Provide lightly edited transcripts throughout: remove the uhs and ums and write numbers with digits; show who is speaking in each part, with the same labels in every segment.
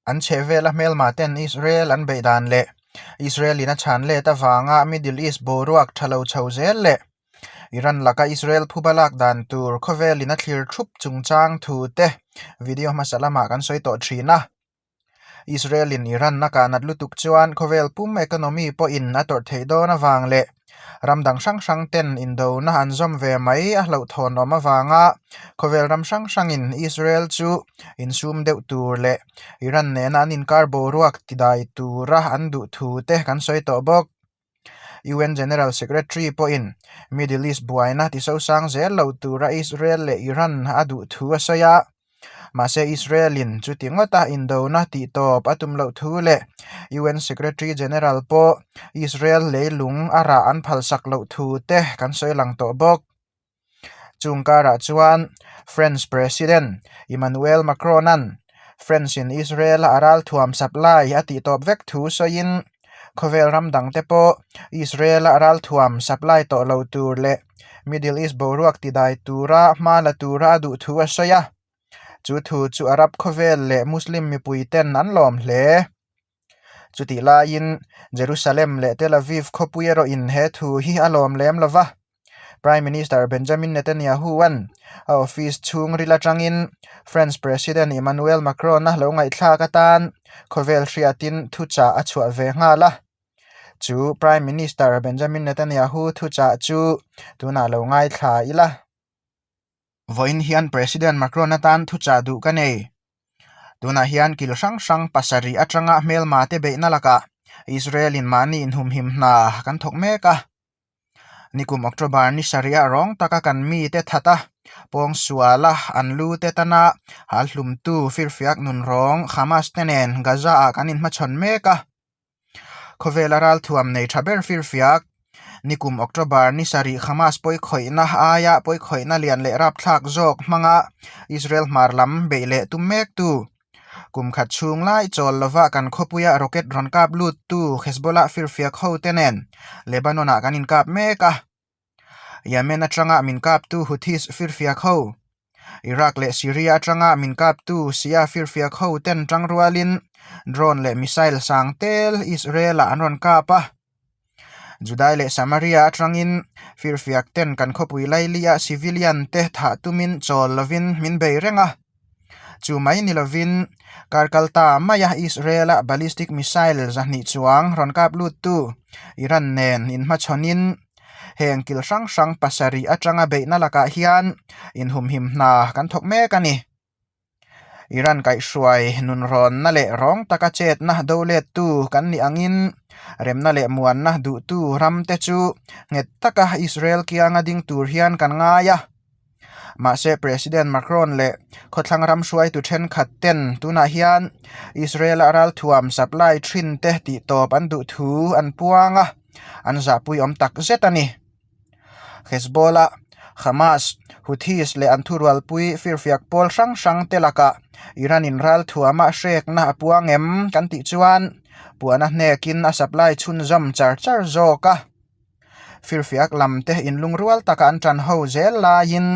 Speaker 1: An chhehvela hmelma ten Israel an beih dan leh Israel in a chhan let avanga Middle East boruak tha lo chho zel leh Iran laka Israel phuba lak dan tur khawvel in a thlir thup chungchang thu te video hmasa lamah kan sawi tawh thin a. Israel in Iran a kah nat lutuk chuan khawvel pum economy pawhin a tawrh theih dawn avang leh ram dang hrang hrang ten indona an zawm ve mai a hlauhthawn awm avanga khawvel ram hrang hrangin Israel chu insum deuh tur leh Iran nena an inkar boruak tidai tura an duh thu te kan sawi tawh bawk. UN General Secretary pawhin Middle East buaina tisosang zel lo tura Israel leh Iran a duh thu a sawi a. Mahse Israel-in chuti ngawta indona tihtawp a tum loh thu leh UN Secretary General pawh Israel leilung a rah an phalsak loh thu te kan sawi lang tawh bawk. Chung karah chuan French President Emmanuel Macron-a'n French-in Israel-a a ralthuam supply a tihtawp vek thu sawiin khawvel ram dangte pawh Israel-a a ralthuam supply tawh lo tur leh Middle East boruak tidai tura hma la tura a duh thu a sawi a. Chu thu chu Arab khawvel leh Muslim mipuiten an lawm hle. Chutih laiin Jerusalem leh Tel Aviv khawpui erawhin he thu hi a lawm lem lo va. Prime Minister Benjamin Netanyahu-a'n a office chhungril atangin French President Emmanuel Macron-a lo ngaihthlak atan khawvel hriatin thuchah a chhuah ve nghal a. Chu Prime Minister Benjamin Netanyahu thuchah chu tunah lo ngaithla ila. Vawiin hian President Macron atan thuchah duh ka nei. Tunah hian kil hrang hrang pasarih atanga hmelma te beihna lakah Israel-in mahni inhumhim hna kan thawk mek a. Nikum October ni sarih rawng taka kan mite that a, pawng suala an lu te tana hal hlumtu firfiak nun rawng Hamas te nen Gaza-ah kan inhmachhawn mek a. Khawvela ralthuam nei tha ber firfiak, nikum October ni sarih Hamas pawikhawihna aia pawikhawihna lian leh rapthlak zawk hmanga Israel hmar lam beih leh tum mektu, kum khat chhung lai chawl lova kan khawpuia rocket rawn kap luttu Hezbollah firfiak hote nen Lebanon-ah kan inkap mek a. Yemen atanga min kaptu Houthis firfiak ho, Iraq leh Syria atanga min kaptu Shia firfiak ho ten tangrualin drone leh missile sang tel Israel-ah an rawn kap a. Judai leh Samaria atangin firfiak ten kan khawpui lailia civilian te thah tumin chawl lovin min bei reng a. Chu mai ni lovin kar kal ta maia Israel-a ballistic missile zahnih chuang rawn kap luttu Iran nen inhmachhawnin heng kil hrang hrang pasarih atanga beihna lakah hian inhumhim hna kan thawk mek a ni. Iran kaihhruai nunrawnna leh rawng taka chetna do lettu kan nih angin remna leh muanna duhtu ramte chu nghet taka Israel kianga ding tur hian kan ngai a. Mahse President Macron leh khawthlang ram hruaitu thenkhat ten tunah hian Israel-a ralthuam supply thin te tihtawp an duh thu an puang a, an zahpui awm tak zet a ni. Hezbollah, Hamas, Houthis leh an thurualpui firfiak pawl hrang hrang te lakah Iran-in ralthuama hrekna a puang em kan tih chuan puana hnekin a supply chhunzawm char char zawk a. Firfiak lam te inlungrual taka an tan ho zel laiin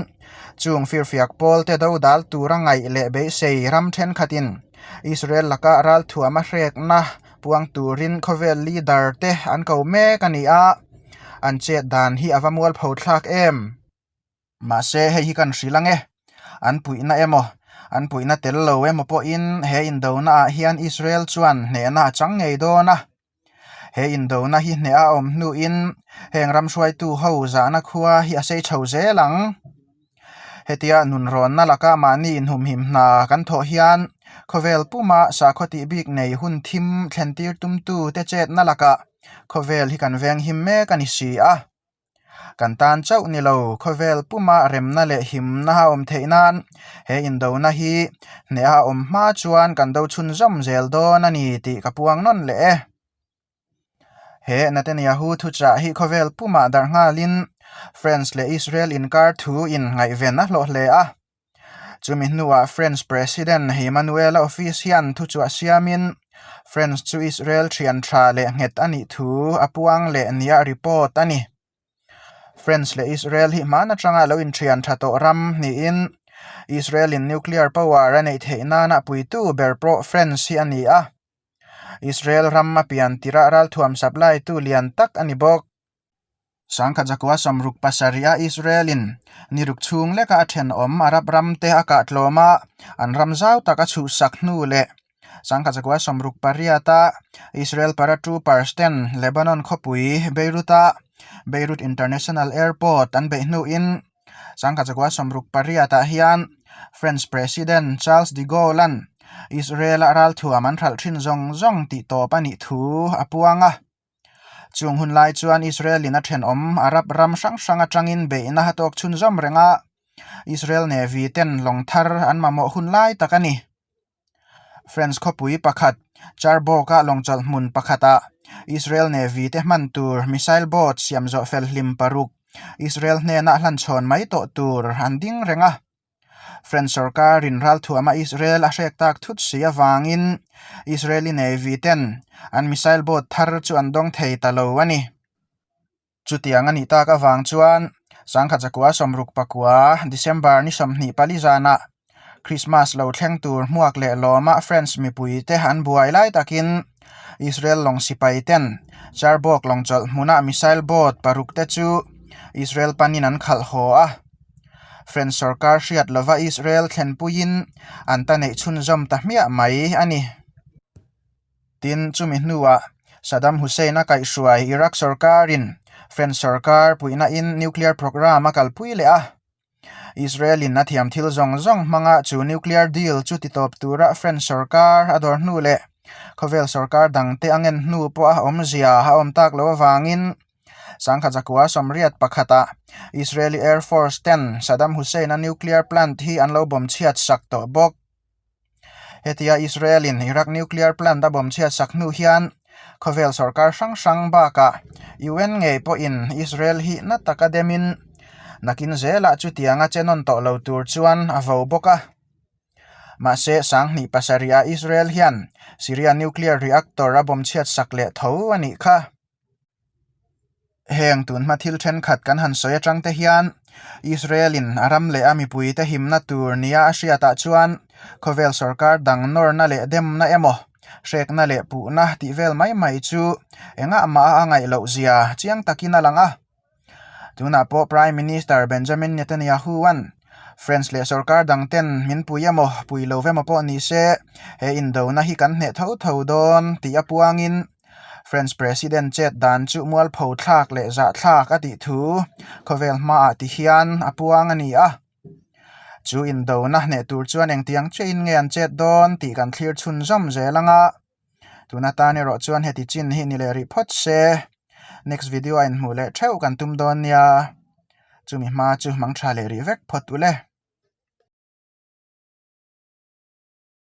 Speaker 1: chung firfiak pawl te do dal tura ngaih leh beisei ram thenkhatin Israel laka ralthuama hrekna puang turin khawvel leader te an ko mek a ni a, an chet dan hi a va mualpho thlak em? Mahse hei hi kan hrilh ang e, an puihna emaw, an puihna tel lo emaw pawhin he indona ah hian Israel chuan hnehna a chang ngei dawn a. He indona hi hneh a awm hnuin heng ram hruaitu ho zahna khua hi a sei chho zel ang. Hetia nunrawnna laka mahni inhumhim hna kan thawh hian khawvel puma sakhaw tih bik nei hun thim thlen tir tumtu te chetna lakah khawvel hi kan venghim mek a ni si a. Kan tan chauh ni lo, khawvel puma remna leh himna a awm theih nan he indona hi hneh a awm hma chuan kan do chhunzawm zel dawn a ni tih ka puang nawn leh e. He Netanyahu thuchah hi khawvel pumah darh nghalin France leh Israel inkar thu in ngaihven a hlawh hle a. Chumi hnuah French President Emmanuel-a office hian thuchhuah siamin France chu Israel thian tha leh nghet a nih thu a puang leh nia report a ni. France leh Israel hi hman atanga lo inthian tha tawh ram niin. Israel-in nuclear power a neih theih nana puitu ber pawh France hi a ni a. Israel ram a pian tirah ralthuam supply-tu lian tak a ni bawk. Sangkhat zakua sawmruk pasarih a Israel-in ni ruk chhung leka a thenawm Arab ramte a kah tlawm a, an ram zau tak a chhuhsak hnu leh Sangkhat zakua sawmruk pariata Israel paratroopers ten Lebanon khawpui Beirut-a Beirut International Airport an beih hnuin Sangkhat zakua sawmruk pariatah hian French President Charles de Gaulle-a'n Israel-a ralthuam an hralh thin zawng zawng tih tawp a nih thu a puang a. Chung hun lai chuan Israel-in a thenawm Arab ram hrang hrang atangin beihna a tawk chhunzawm reng a, Israel Navy ten lawng thar an mamawh hun lai tak a ni. France khawpui pakhat Cherbourg-a lawngchawlh hmun pakhatah Israel Navy te hman tur missile boat siam zawh fel hlim paruk Israel hnena hlanchhawn mai tawh tur an ding reng a. French sorkarin ralthuama Israel a hrek tak thut si avangin Israeli Navy ten an missile boat thar chu an dawng thei ta lo a ni. Chutiang a nih tak avang chuan Sangkhat zakua sawmruk pakua December ni 24 zanah Christmas lo thleng tur hmuak leh lawma French mipuite an buai lai takin Israel lawng sipai ten Cherbourg lawngchawlh hmunah missile boat paruk te chu Israel panin an khalh haw a. French sorkar hriat lova Israel thlenpuiin an ta neih chhunzawm ta hmiah mai a ni. Tin, chumi hnuah Saddam Hussein a kaihhruai Iraq sorkarin French sorkar puihnain nuclear programme a kalpui leh a. Israel-in a thiam thil zawng zawng hmanga chu nuclear deal chu titawp tura French sorkar a dawr hnu leh khawvel sorkar dangte a ngen hnu pawha awmzia a awm tak loh avangin Sangkhat zakua sawmriat pakhatah Israeli Air Force ten Saddam Hussein-a nuclear plant hi an lo bomb chhiat sak tawh bawk. Hetia Israel-in Iraq nuclear plant a bomb chhiat sak hnu hian khawvel sorkar hrang hrang bakah UN ngei pawhin Israel hi na taka demin nakin zelah chutianga che nawn tawh lo tur chuan a vo bawk a. Mahse, sanghnih pasarihah Israel hian Syria nuclear reactor a bomb chhiat sak leh tho a nih kha. Heng tunhma thil thenkhat kan han sawi atang te hian Israel-in a ram leh a mipuite himna tur nia a hriatah chuan khawvel sorkar dang nawrna leh demna emaw hrekna leh puhna tih vel mai mai chu engah mah a ngaih loh zia chiang takin a lang a. Tunah pawh Prime Minister Benjamin Netanyahu-a'n French leh sorkar dang ten min pui emaw pui lo emaw pawh ni se he indona hi kan hneh tho tho dawn tih a puangin French President chet dan chu mualpho thlak leh zah thlak a tih thu khawvel hmaah ti hian a puang a ni a. Chu indona hneh tur chuan engtiang chiahin nge an chet dawn tih kan thlir chhunzawm zel ang a. Tuna tan erawh chuan heti chin hi ni leh rih phawt se. Next video a inhmuh leh theuh kan tum dawn nia. Chumi hma chu hmang tha leh rih vek phawt u le.